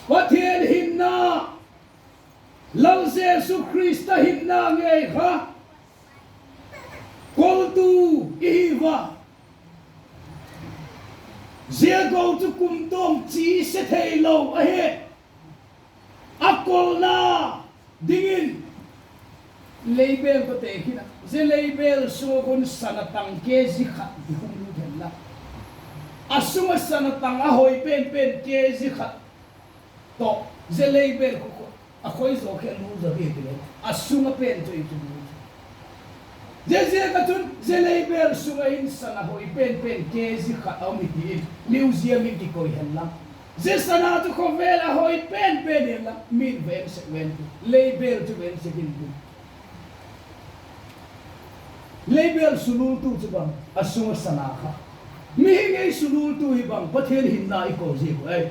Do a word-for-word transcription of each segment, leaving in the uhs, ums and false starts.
Pathian hinna, Lal Jesu Khrista hinna ngei kha koltu i hi va. Zia go chu kumtuang chi se theilo ahi. A kolna dingin leibêl ka te khin a, zia leibêl sung ah khun sana tang kg khat i hung lut hen la, a sung ah sana tang a hoi pen pen kg khat tawh zia leibêl khu a khoi zaw khe lut zaw hi ti le, a sung ah pen chu i chu lut. Ziaziak ah chun zia leibêl sung ah hin sana hoi pen pen kg khat a um hi ti in museum in kikoi hen la, zia sana chu khawvel a hoi pen pen hen la, min va en sek ven ti, leibêl chu va en sek in ti. Leibêl sulultu chu bang a sung ah sana kha. Mihing ei sulultu hi bang Pathian hinna i kol ziak uh ahi.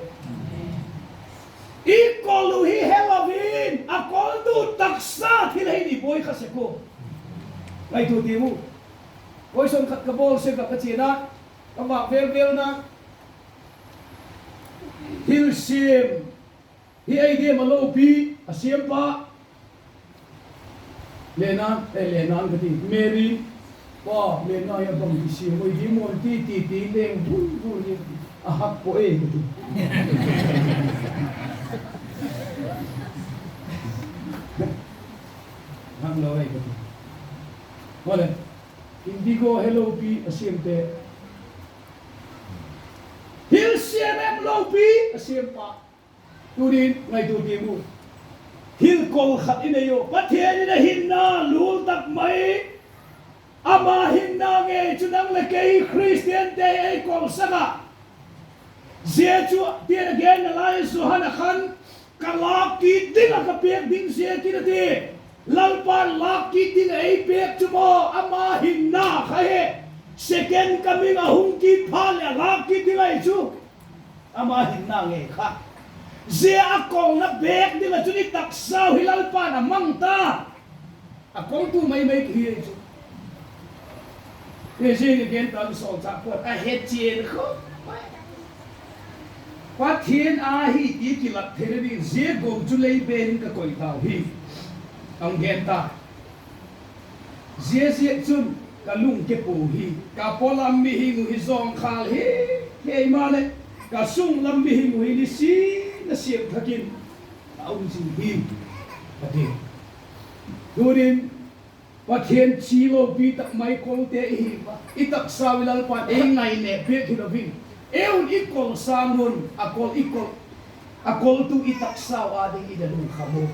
I kol uh hi helo in a koltu taksa thil hin i buai kha sek uh. Ngaitua tiam u. Question khat ka bawl sek ah ka chian a, ka vâk vêl vêl na. Thilsiam hi ei diam a lopi, a siampa. Lena, eh, Lena ka ti, Mary, pa, Lena hi a bang ti siam oi diam aw ti ti ti leng bul bul hi, a hak pua e ka ti. Hak lo e ka ti. Male, indigo he lopi a siamte. Thilsiam em lopi a siampa. Tunin ngaitua tiam u. Thil kol khat i nei u. Pathian in a hinna lul tak mai, ama hinna ngei chu nang leh kei Khristiante ei kolsak a. Zia chu tiang a gen nalai Johan a khan, ka lâk kit ding ah ka piak ding ziakin a ti. Lalpa'n lâk kit ding ah ei piak chu maw, ama hinna kha hi. Second coming a hung kit phat leh a lâk kit ding ahi chu. Ama hinna ngei kha. Zia a kolna bêk ding ah chun i taksau hi Lalpa'n a mang ta. A koltu mai mai ki hi chu. Zia zing a gen ta sawlchâk Paul a hechian kha, Pathian â hi ti kilat theina dingin zia go chu leibêl in ka koi tau hi, a hung gen ta. Ziaziakchun ka lung ke pua hi, ka pawlam mihing uh hi zawngkhâl hi, himaleh ka sunglam mihing uh hi nisin a siam thak in a um zing hi, a ti. Tunin Pathian chi lopi tak mai kolte i hi a, i taksau i Lalpa'n ei ngainêp piak hilo in, ei un i kol sâng un a kol, i kol, a koltu i taksau â ding i da lungkham u.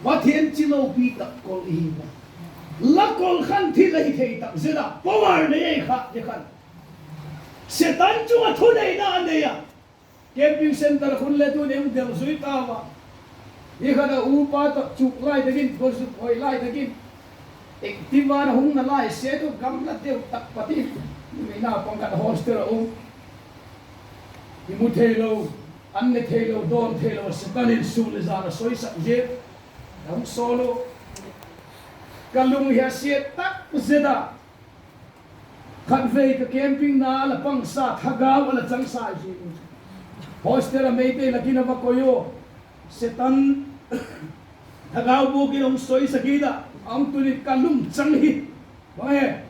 Pathian chi lopi tak kol i hi a, la kol khan thil ahi thei tak zet a, power nei ei kha, zia khan Setan chung ah thuneina a nei a. Camping centre khun le tun ei del zui tau a. Hi khan a upa tak chuk lai tak in, gosuk hoi lai tak in, Activa a hung nalai se tu gamla deu tak pat in, meina pang khat hostel a um. I mu theilo, an ne theilo, dawn theilo, Setan in sun le jan a soisak ziak a hung sawl u. Ka lung hi a siat tak zet a. Khatvei ka camping na la pangsa, thagau a la changsa i zi u. Hostel a Meitei lak in a va koi u. Setan thagau bûk in a hung soisak kit a, a hung tun in ka lungchang hi, bang e,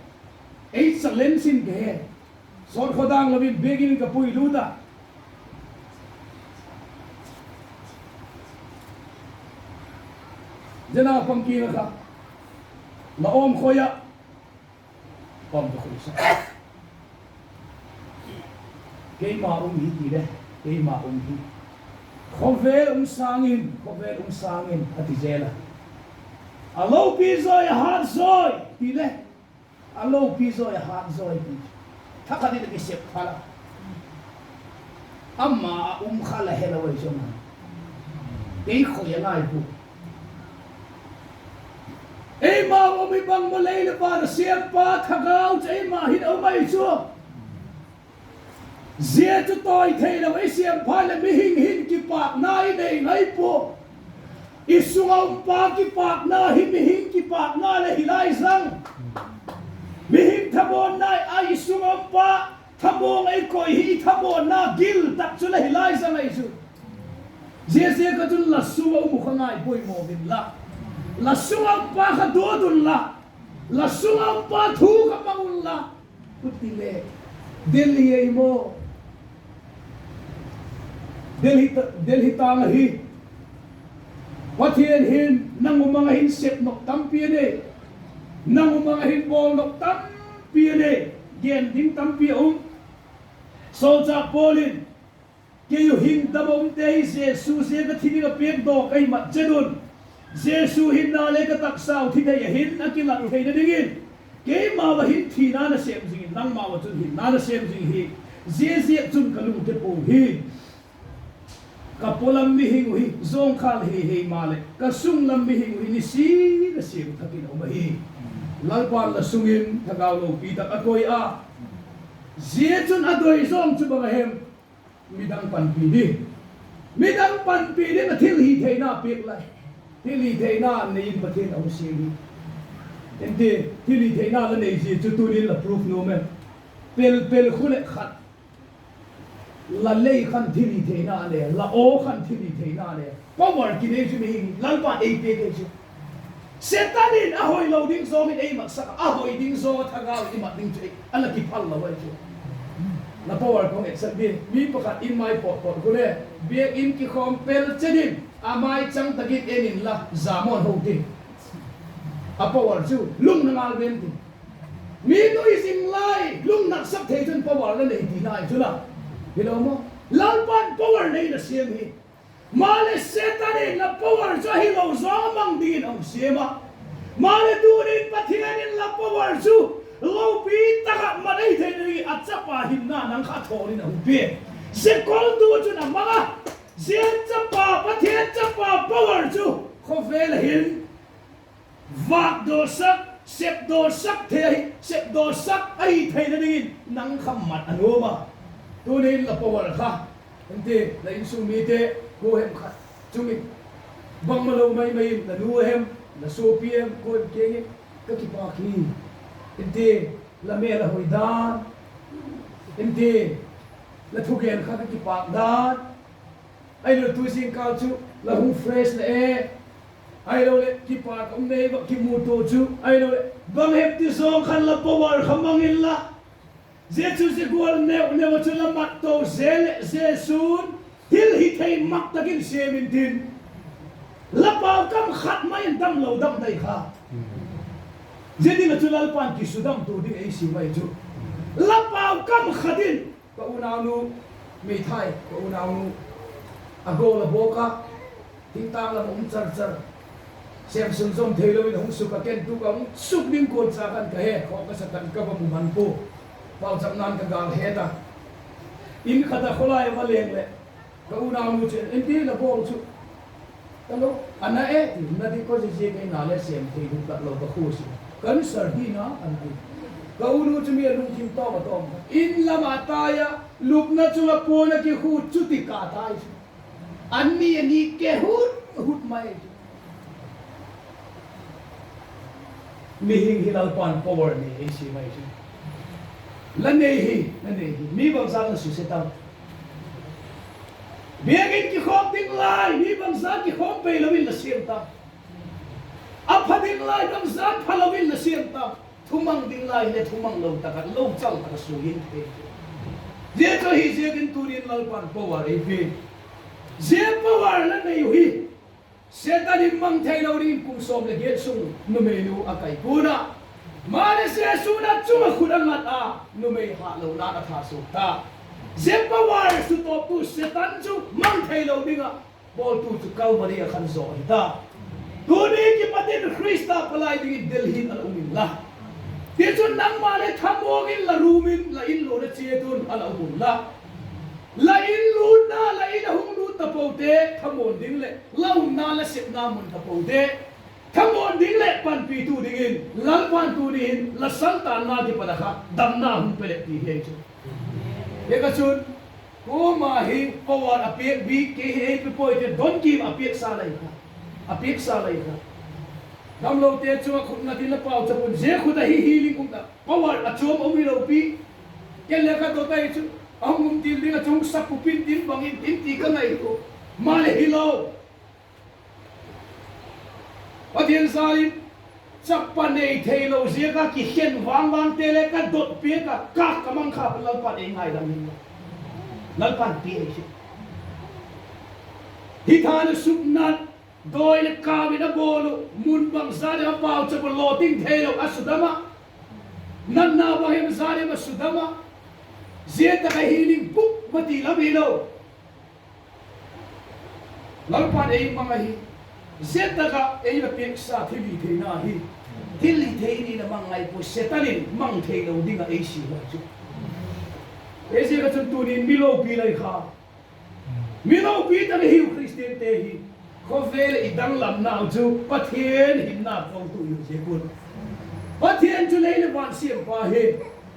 ei challenge in ka he. Sawt khaw dang lo in biakin in ka pui lut a. Zia naupang kiang ah kha, la um khoi ah, pam ka khoi sa. Keima um hi ti le, keima um hi. Khawvel um sâng in, khawvel um sâng in a ti zel a. A lopi zawi, a hât zawi ti le, a lopi zawi, a hât zawi ti, thakhat in a kisep phal a. Ama a um kha la helo ei chu ma, kei khoi a ngai pua. Eima um i bang maw, lei leh van a siampa thagau chu eima hin a um ahi chu. Zia chu tawi theilo i siam phat leh mihing hin kipâkna i nei ngai pua. I sung a umpa kipâkna hi mihing kipâkna le hi lai zang. Mihing thamuanna a i sung a umpa thamuang ei koi hi i thamuanna gil tak chu le hi lai zang ahi chu. Ziaziak a chun la sung a um uh kha ngaipoimaw inla, la sung a um pa kha duat unla, la sung a um pa thu kha mang unla. Huti le, Delhi ei maw, Delhi ta, Delhi tâng ahi. Pathian hin nang u mang ah hin sep nop tampi a nei, nang u mang ah hin bawl nop tampi a nei, gen ding tampi a um. Sawlchâk Paul in, kei u hing dam a umte hi Jesu ziak a thi ding a piak dawk ahi mat chet un, Jesu hinna le ka taksau thi thei a hin a kilat theina dingin, keimau ah hin thina nasêm zing in, nangmau ah chun hinna nasêm zing hi. Ziaziakchun ka lungthim pua hi, ka pawlam mihing uh hi zawngkhâl hei hei maleh, ka sung lam mihing uh hi nisin a siam thak in a um ahi. Lalpa'n la sung in thagau lopi tak a koi a, zia chun a doi zawng chu bang a hem? Midang panpi ding. Midang panpi ding a thilhitheina piak lai. Thilhitheina nei in Pathian a hung siam hi. Ente, thilhitheina la nei zia chu tunin la proof nuam em? Pel pel khu leh khat, la lei khan thilhitheina le, la aw khan thilhitheina le, power kinei chu mihing, Lalpa'n ei piak ei chu. Setan in a hoilo ding zawng in ei matsak a, a hoi ding zawng a thagau i mat ding chu ei, a la kiphal lo ahi chu. La power ka hung etsak ding, mi pakhat in mai pawt pawt khu le, biak in kikhawm pel chet in, a mai chang tak in en inla, zamawn ho ti. A power chu lungna ngal ven ti. Mi nui zing lai, lungna sak thei chun power la nei tina ahi chu la. Hilo maw? Lalpa'n power nei la siam hi. Maleh Setan in la power chu a hilo zawng a mang dingin a hung siam a. Maleh tunin Pathian in la power chu lopi tak ah mat ahi theina dingin a chapa hinna nang kha thawl in a hung pia. Zia koltu chun a mang a. Zia chapa, Pathian chapa power chu khawvel ah hin vâkdawsak, sepdawsak thei ahi, sepdawsak ahi theina dingin nang kha mat a nuam a. Tunin la power kha, ente, la insung mite, kua hem khat chung in, bangmalo mai mai in, la nu hem, la suapi hem, kua hem kiang in, ka kipâk hi, ente, la mêl a hoi dan, ente, la thugen kha ka kipâk dan, ahiloleh tu zingkal chu la hung fresh la e, ahiloleh kipâk um nei va kimutua chu, ahiloleh bang hem ti zawng khan la power kha mang inla, zia chu zia gual neu neu a chu la mat to zel leh Jesu'n thilhithei mak tak in siam intin, la pau kam khat mai in damlo dam dai kha. Zia ding ah chu Lalpa'n kisudamtu ding ei siam ahi chu. La pau kam khat in, ka unaunu, meithai, ka unaunu, a gol a bawk a, thingtâng lam a um char char, sêmsun zom theilo in a hung suk a, ken tu ka hung suk ding kuan cha khan ka he, khawk ka sa khan ka va mu man pua, pauchapna'n ka gâl het a. In khat a khawlai a va leng leh, ka unaunu chun, ente, la bawl chu talo, a na e, ti, na dik ko zia zia kei na le sêm thei ding talo ka khu si, cancer ding a, a na e. Ka unu chu mi a lungthim tawm a tawm kha, in lam a tai a, lupna chung a puan a kikhut chu ti ka tai chu. An ni a ni ke hut hut mai chu. Mihing hi Lalpa'n power nei ei siam ahi chu. La nei hi, la nei hi, mi bangzat la suse tam? Biakin kikhawm ding lai mi bangzat kikhawm pei lo in la siam tam? A pha ding lai bangzat pha lo in la siam tam? Thumang ding lai le thumang lo tak ah, lo chal tak ah sui in thei. Zia chu ahi ziakin tunin Lalpa'n power ei pia. Zia power la nei uh hi, Setan in mang theilo dingin kum sawm leh giat sung numeinu a kai pua'n a, maleh Jesu'n a chung ah khut a ngat a, numei hatlona'n a thasuak ta. Zia power sutawptu Setan chu mang theilo ding ah bawltu chu Kalvari ah khan zaw ahi ta. Tuni kipat in Khrista palai dingin Delhi in a la um inla, tichun nangma le thamuang in la room in, la in luan a chiat un a la um unla, la in lutna, la in a hung lut tapote thamuan ding leh la umna, la sepna mun tapote thamuan ding leh panpitu dingin Lalpa'n tuni hin la saltanna kipat a kha damna hung pe leh ti hi ahi chu. Ziak a chun, kuama hi power a piak bik kei hi ei pe puai ti don kim a piaksa lai kha, a piaksa lai kha. Damlote chung ah khut ngat in la pauchap un, zia khut ah hi healing um ta, power a chuam um hilo pi. Ken le ka dot ahi chu, a hung um til ding ah chung sak pu pin tin bang in tin ti ka ngai u. Maleh hilo, Pathian jâl in chapa nei theilo ziak ah kikhen vang vangte le ka dot piak ah ka, ka mang kha, Lalpa'n ei ngaidam in, Lalpa'n ti ei si. Hi tha na suknat, dawi leh kâm in a bawl uh, mun bang zat em a pauchap uh, lawting theilo a sudam ah, natna bang hem zat em a sudam ah, zia tak ah healing bûk ma ti lam hilo. Lalpa'n ei mang ahi. Zia tak ah ei la piaksa thilhitheina hi, thilhitheina mang ngai puai, Setan in mang theilo ding ah ei siam ahi chu. Ziaziak ah chun tuni'n mi lopi lai kha, mi lopi tak i hiu Khristiante hi. Khawvel ah i danglamnau chu Pathian hinna kawltu i hiu ziak un, Pathian chu lei leh van siampa hi.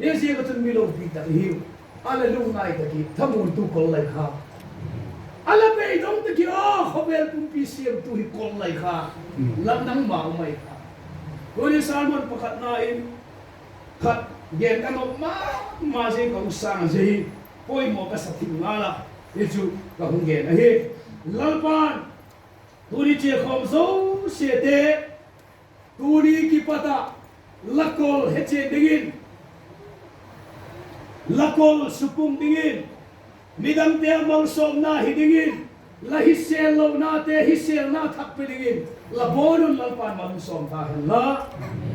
Ziaziak ah chun mi lopi tak i hiu. A la lungngai tak i thamuantu kol lai kha, a la beidong tak i, a khawvel pumpi siamtu hi kol lai kha, la nangma um ai kha. Tuni sermon pakhatna in khat gen ka nop ma ma zing ka hung sâng a, zia hi poimaw ka sa thim ngal a, hi chu ka hung gen ahi. Lalpa'n tuni chia khawm zosiate, tuni kipat ah la kol hechian dingin, la kol supung dingin, midangte a malsawmna hi dingin, la hisêl lonate hisêlna thak pe dingin la bawn un, Lalpa'n malsawm ta hen la.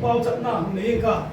Pauchapna hung nei ing ka.